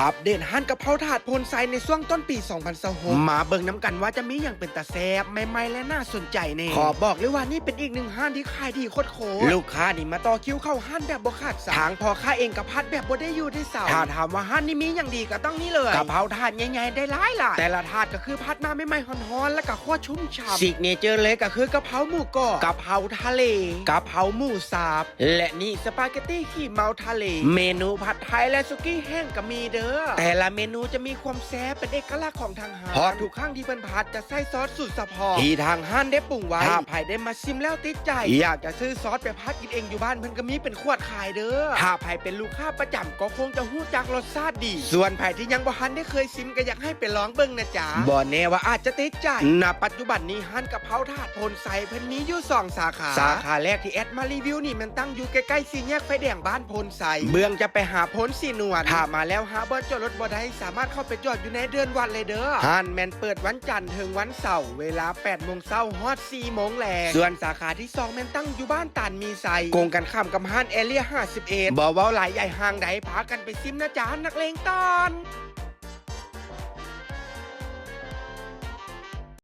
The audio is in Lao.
ອັບເດດຮ້ານກະເພົາຖາດໂພນໄຊໃນຊ່ວງຕົ້ນປີສອງພັນຊາວຫົກ ມາເບິ່ງນຳກັນວ່າຈະມີຫຍັງເປັນຕາແຊບ ໃໝ່ໆ ແລະ ໜ້າສົນໃຈແດ່. ຂໍບອກເລີຍວ່ານີ້ເປັນອີກໜຶ່ງຮ້ານທີ່ຂາຍດີໂຄດໆ ລູກຄ້ານີ້ມາຕໍ່ຄິວເຂົ້າຮ້ານແບບບໍ່ຂາດສາຍ ທາງພໍ່ຄ້າເອງກະຜັດແບບບໍ່ໄດ້ຢູ່ໄດ້ເຊົາ. ຖ້າຖາມວ່າຮ້ານນີ້ມີຫຍັງດີກະຕ້ອງນີ້ເລີຍ ກະເພົາຖາດໃຫຍ່ໆ ໄດ້ຫຼາຍໆ ແຕ່ລະຖາດກະຄືຜັດມາໃໝ່ໆ ຮ້ອນໆ ແລະ ກະຂົ້ວຊຸ່ມ signature ເລີຍກະຄືກະເພົາໝູກອບ, ກະເພົາທະເລ, ກະເພົາໝູສາບ ແລະ ນີ້ສະປາເກັດຕີຂີ້ເມົາທະເລ, ເມນູຜັດໄທ ແລະ ສຸກີ້ແຫ້ງກະມີເດີ. ແຕ່ລະເມນູຈະມີຄວາມແຊບເປັນເອກະລັກຂອງທາງຮ້ານ ເພາະທຸກຄັ້ງທີ່ເພິ່ນຜັດຈະໃສ່ຊອດສູດສະເພາະທີ່ທາງຮ້ານໄດ້ປຸງໄວ້. ຖ້າໃຜໄດ້ມາຊິມແລ້ວຕິດໃຈ ຢາກຈະຊື້ຊອດໄປຜັດກິນເອງຢູ່ບ້ານ ເພິ່ນກະມີເປັນຂວດຂາຍເດີ. ຖ້າໃຜເປັນລູກຄ້າປະຈຳກໍຄົງຈະຮູ້ຈັກລົດຊາດດີ ສ່ວນໃຜທີ່ຍັງບໍ່ທັນໄດ້ເຄີຍຊິມກະຢາກໃຫ້ໄປລອງເບິ່ງນະຈ໊ະ ບໍ່ແນ່ວ່າອາດຈະຕິດໃຈ. ນະປັດຈຸບັນນີ້ຮ້ານກະເພົາຖາດໂພນໄຊເພິ່ນມີຢູ່ສອງສາຂາ ສາຂາແລກທີ່ແອດມາຣີວິວນີ້ແມ່ນຕັ້ງຢູ່ໃກ້ໆ ສີ່ແຍກໄຟແດງບ້ານໂພນໄຊ ເບື້ອງຈະໄປຫາໂພນສີນວນ. ຖ້າມາແລ້ວຫາບ່ອນຈອດລົດບໍ່ໄດ້ ສາມາດເຂົ້າໄປຈອດຢູ່ໃນເດີ່ນວັດເລີຍເດີ. ຮ້ານແມ່ນເປີດວັນຈັນເຖິງວັນເສົາ ເວລາແປດໂມງເຊົ້າຮອດສີ່ໂມງແລງ. ສ່ວນສາຂາທີສອງແມ່ນຕັ້ງຢູ່ບ້ານຕານມີໄຊ ກົງກັນຂ້າມກັບຮ້ານແອເລຍຫ້າສິບເອັດ. ບໍ່ເວົ້າຫຼາຍ ໃຫຍ່ຫ່າງໃດ ພາກັນໄປຊິມນະຈ໊ະ ນັກເລງຕອນ.